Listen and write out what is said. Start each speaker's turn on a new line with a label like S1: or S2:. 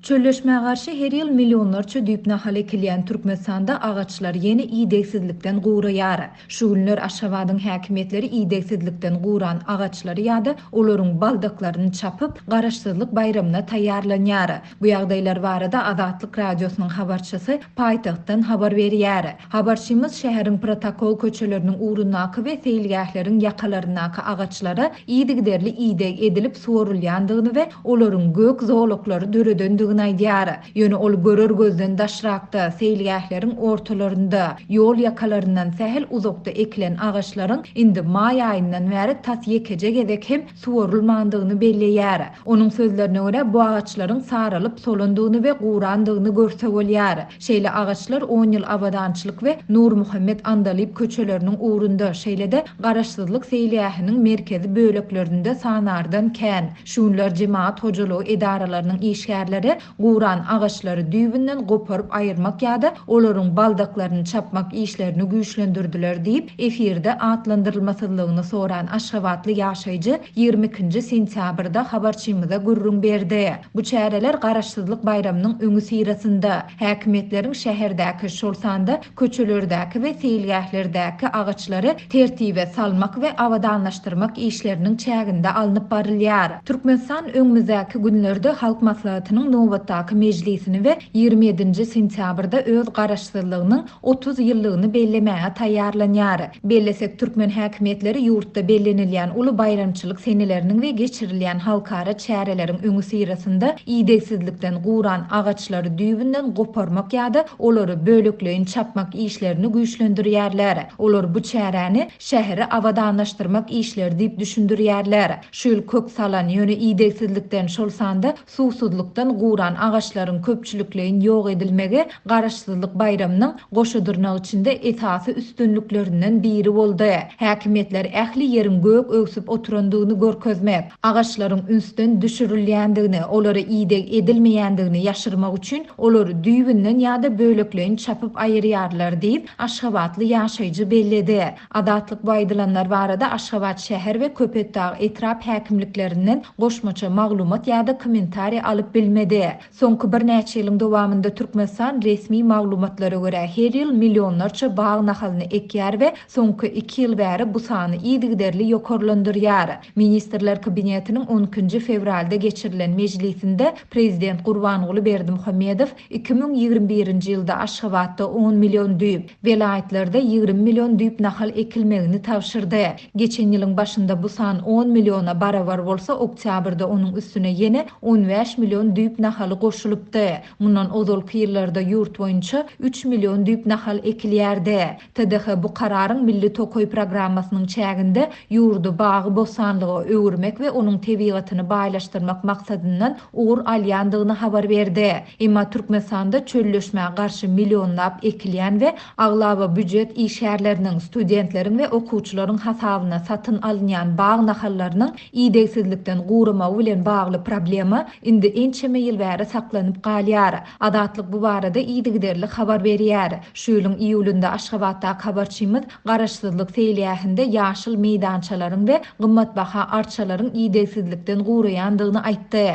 S1: Çölleşmä garşy her ýyl millionlarça düýp nahal ekilýän Türkmenistanda agaçlar ýene idegsizlikden guraýar. Şu günler Aşgabadyň häkimiýetleri idegsizlikden guran agaçlary ýa-da olaryň baldaklaryny çapyp, Garaşsyzlyk baýramyna taýýarlanýar. Bu ýagdaýlar barada Azatlyk Radiosynyň habarçysy paýtagtdan habar berýär. Habarçymyz şäheriň protokol köçeleriniň ugrundaky we seýilgähleriň ýakalaryndaky agaçlara yzygiderli ideg edilip suwarylýandygyny we olaryň gök zolaklary döredendigini aýdýar. Ýöne ol görer gözden daşrakda, seýilgähleriň ortalarynda, ýol ýakalaryndan sähel uzakda ekilen agaçlaryň indi maý aýyndan bäri tas ýekeje gezek hem suwarylmandygyny belleýär. Onuň sözlerine görä, bu agaçlaryň saralyp solandygyny we gurandygyny görse bolýar. Şeýle agaçlar On ýyl abadançylyk we Nurmuhammet Andalyp köçeleriniň ugrunda, şeýle-de Garaşsyzlyk seýilgähiniň merkezi böleklerinde sanardan kän. Şu günler jemagat hojalygy edaralarynyň işgärleri guran agaçlary düýbünden goparyp aýyrmak ýa-da olaryň baldaklaryny çapmak işlerini güýçlendirdiler diýip, efirde atlandyrylmasyzlygyny soran aşgabatly ýaşaýjy 22-nji sentýabrda habarçymyza gürrüň berdi. Bu çäreler Garaşsyzlyk baýramynyň öňüsyrasynda, häkimiýetleriň şäherdäki, şol sanda köçelerdäki we seýilgählerdäki agaçlary tertibe salmak we abadanlaşdyrmak işleriniň çäginde alnyp barylýar. Türkmenistan öňümizdäki günlerde Halk Maslahatynyň nobatdaky mejlisini we 27-nji sentýabrda öz Garaşsyzlygynyň 30 ýyllygyny bellemäge taýýarlanýar. Bellesek, türkmen häkimiýetleri ýurtda bellenilýän uly baýramçylyk seneleriniň we geçirilýän halkara çäreleriň öňüsyrasynda idegsizlikden guran agaçlary düýbünden goparmak ýa-da olary bölekleýin çapmak işlerini güýçlendirýärler. Olar bu çäräni şäheri abadanlaşdyrmak işleri diýip düşündirýärler. Şu ýyl kök salan, ýöne idegsizlikden, şol sanda Suwsuzlykdan guran agaçlaryň köpçülikleýin ýok edilmegi Garaşsyzlyk baýramynyň goşa dyrnak içinde esasy üstünliklerinden biri boldy. Häkimiýetler ähli ýeriň gök öwsüp oturandygyny görkezmek, agaçlaryň ünsden düşürilýändigini, olara ideg edilmeýändigini ýaşyrmak üçin olary düýbünden ýa-da bölekleýin çapyp aýyrýarlar diýip, aşgabatly ýaşaýjy belledi. Azatlyk bu aýdylanlar barada Aşgabat şäher we Köpetdag etrap häkimliklerinden goşmaça maglumat ýa-da kommentariý alyp bilmedi. Soňky birnäçe ýylyň dowamynda Türkmenistan resmi maglumatlara görä her ýyl millionlarça bag nahalyny ekýär we soňky iki ýyl bäri bu sany yzygiderli ýokarlandyrýar. Ministrler Kabinetiniň on ikinji fewralda geçirilen mejlisinde prezident Gurbanguly Berdimuhamedow 2021-nji ýylda Aşgabatda on million düýp, welaýatlarda 20 million düýp nahal ekilmegini tabşyrdy. Geçen ýylyň başynda bu san on milliona barabar bolsa, oktýabrda onuň üstüne ýene 15 million düýp nahaly goşulypdy. Mundan ozalky ýyllarda ýurt boýunça üç million düýp nahal ekilýärdi. TDH bu kararyň Milli tokaý programmasynyň çäginde ýurdy bagy-bossanlyga öwürmek we onuň tebigatyny baýlaşdyrmak maksadyndan ugur alýandygyny habar berdi. Emma Türkmenistanda çölleşmä garşy millionlap ekilýän we aglaba býujet işgärleriniň, studentleriň we okuwçylaryň hasabyna satyn alynýan bag nahallarynyň idegsizlikden guramagy bilen bagly problema indi ençeme ýyl bäri saklanyp galýar. Azatlyk bu barada yzygiderli habar berýär. Şu ýylyň iýulynda Aşgabatdaky habarçymyz Garaşsyzlyk seýilgähinde ýaşyl meýdançalaryň we gymmatbaha arçalaryň idegsizlikden guraýandygyny aýtdy.